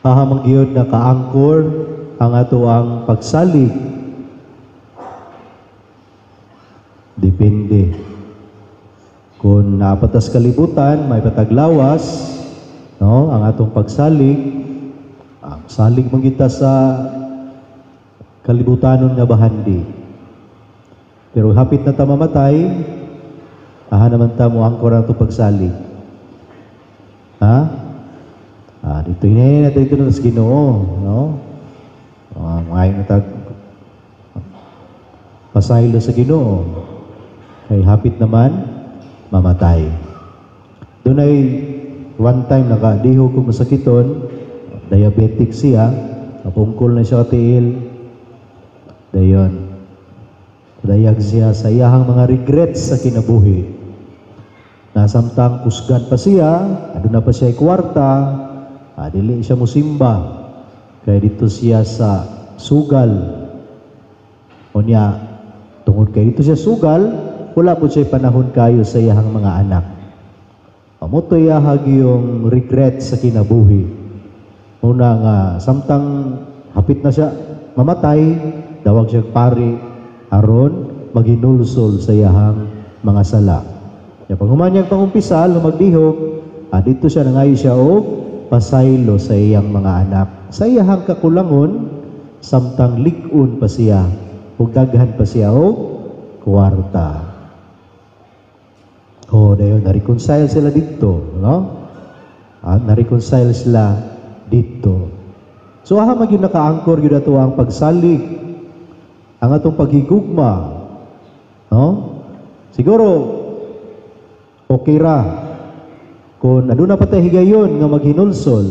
Hahamang gyud nakaangkor ang ato ang pagsalig. Depende. Kung napatas kalibutan, may pataglawas, no, ang atong pagsalig, ang salig man kita sa kalibutanon nga bahandi. Pero hapit na ta mamatay, aha naman ta mo angkor ang atong pagsalig. Ha? Ah, dito na dito na sa Ginoo, no? Ngayon na tag pasaylo sa Ginoo. Kay hapit naman mamatay. Doon ay one time nakadiho ko masakiton, diabetic siya, napungkol na siya katiil. Dayon, dayag siya sa iyahang mga regrets sa kinabuhi. Nasamtang kusgan pa siya, aduna pa siya kwarta, dili siya musimba. Kaya dito siya sa sugal. Unya, tungod kay dito siya sugal, wala po siya panahon kayo sa iyahang mga anak. Amoto iyahag yung regret sa kinabuhi. Una nga, samtang hapit na siya mamatay, dawag siya pari, aron maginulsol sa iyahang mga sala. Ya, pag humanyang pangumpisal, lumagdihog, dito siya nangayo siya og pasaylo sa iyang mga anak. Sa iyahang kakulangon, samtang lig-on pa siya, ug daghan pa siya og kwarta. Oh, dayon na-reconcile sila dito, no? Na-reconcile sila dito. So aha magyud nakaangkor gyud ato ang pagsalig, ang atong paghigugma, no? Siguro okay ra kung aduna pa tay higayon nga maghinulsol,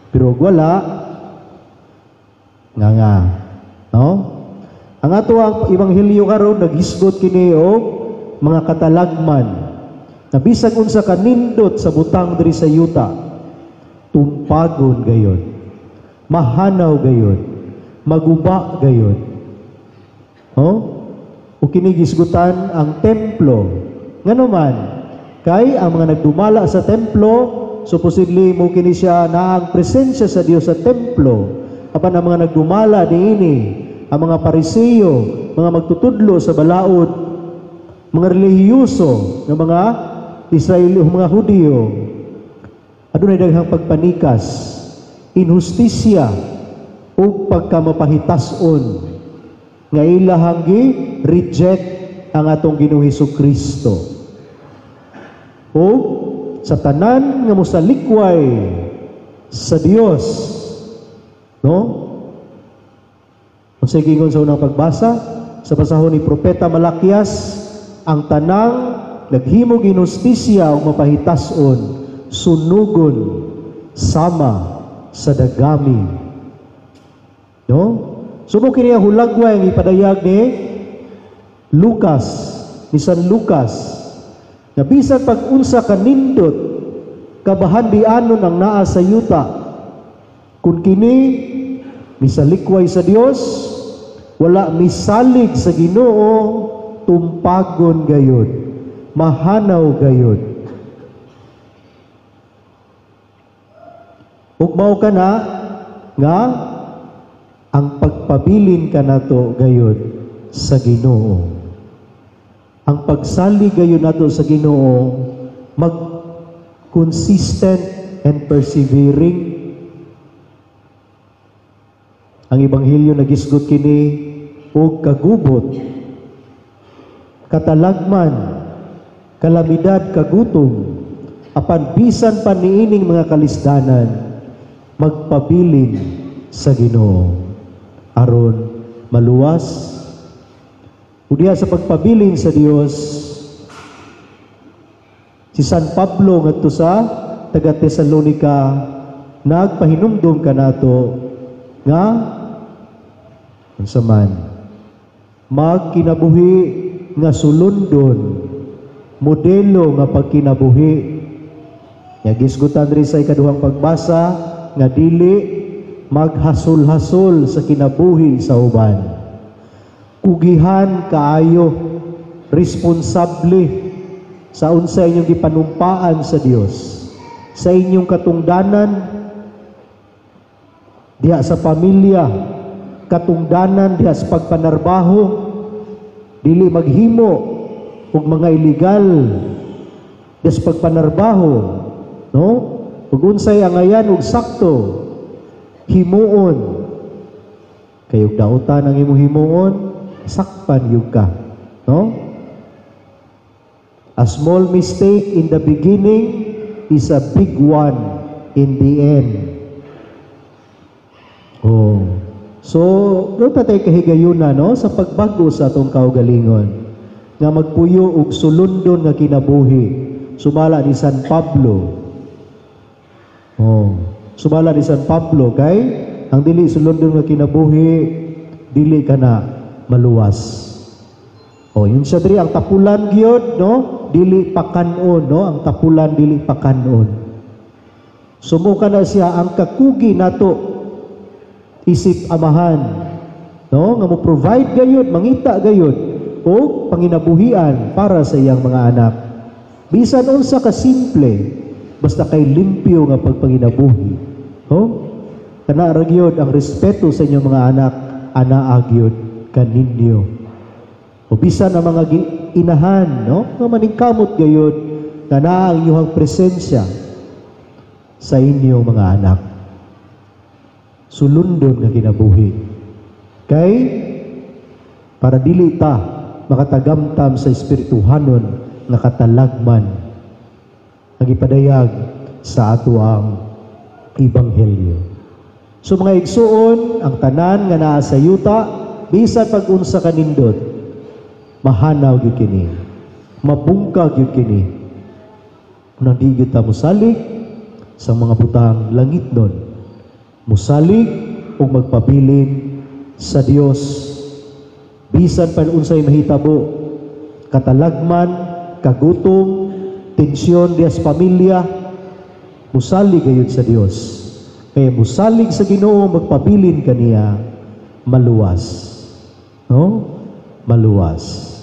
pero wala nga nga, no? Ang ato ang ebanghelyo karon naghisgot kini og mga katalagman na bisag unsa kanindot sa butang diri sa yuta, tumpagon gayon, mahanaw gayon, maguba gayon. No? O kini gisgutan ang templo. Ngano man, kay ang mga nagdumala sa templo, supposedly mo kini siya na ang presensya sa Dios sa templo. Apan ang mga nagdumala niini, ang mga Pariseo, mga magtutudlo sa balaod, mga relihiyoso ng mga Israel, mga Hudiyo, adunay daghang pagpanikas, inhustisya ug pagkamapahitason nga ilahang gi-reject ang atong Ginoong Hesukristo. O sa tanan nga mosalikway sa Dios, no? Unsay giingon sa unang pagbasa sa basahon ni Propeta Malakias, ang tanang naghimog inustisya ug mapahitason, sunugon sama sa dagami. No? Sumo kini ang hulagway ang ipadayag ni Lucas, ni San Lucas, na bisan pag-unsa kanindot, kabahandianon ang naa sa yuta, kun kini misalikway sa Dios, wala misalig sa Ginoo, tumpagon gayod, mahanaw gayod. Ug mao ka na nga ang pagpabilin kanato gayod sa Ginoo. Ang pagsalig gayud nato sa Ginoo mag consistent and persevering. Ang ebanghelyo nagisgot kini og kagubot, katalagman, kalamidad, kagutom, apan bisan pa niining mga kalisdanan, magpabilin sa Ginoo aron maluwas. Udiha sa pagpabilin sa Dios, si San Pablo ngadto sa taga Tesalonica nagpahinumdom kanato nga unsa man magkinabuhi nga sulundon, modelo nga pagkinabuhi. Nga gisgutan diri sa ikaduhang pagbasa nga dili maghasol-hasol sa kinabuhi sa uban. Kugihan kaayo, responsable sa unsa inyong gipanumpaan sa Dios, sa inyong katungdanan. diha sa pamilya, katungdanan diha sa pagpanarbaho, dili maghimo og mga illegal diha sa pagpanarbaho, no? Ug unsay angayan og sakto, himuon. Kay ug dautan ang imong himuon, sakpan gyud ka, no? A small mistake in the beginning is a big one in the end. Oh. So, do ta tay kahigayuna, no, sa pagbago sa atong kaugalingon nga magpuyo og sulundon nga kinabuhi sumala ni San Pablo. Oh, sumala ni San Pablo, kay ang dili sulundon nga kinabuhi, dili ka na maluwas. Oh, yun siya diri, ang tapulan gyud, no? Dili pakanon, no? Ang tapulan dili pakanon. Sumuka na siya ang kakugi nato isip amahan, no? Nga mo provide gayud, mangita gayud og panginabuhian para sa iyang mga anak. Bisan unsa ka simple, basta kay limpyo nga pagpanginabuhi. No? Kana ra gyud ang respeto sa inyong mga anak, anaa gyud kaninyo. O bisan ang mga inahan, no? Nga maningkamot gayud nga naa ang inyong presensya sa inyong mga anak. Sulundon nga kinabuhi. Kay para dili ta makatagamtam sa espirituhanon nga katalagman nga gipadayag sa atoang ebanghelyo. So mga igsuon, ang tanan nga naa sa yuta, bisan pag unsa kanindot, mahanaw gyud kini. Mabungkag gyud kini. Kung di gyud ta mosalig sa mga butang langitnon, musalig ug magpabilin sa Dios, bisan pa unsay mahitabo, katalagman, kagutom, tensyon diha sa pamilya, musalig gayud sa Dios. Kaya musalig sa Ginoo, magpabilin kaniya, maluwas. No? Maluwas.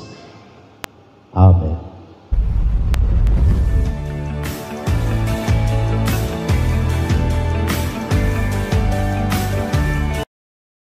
Amen.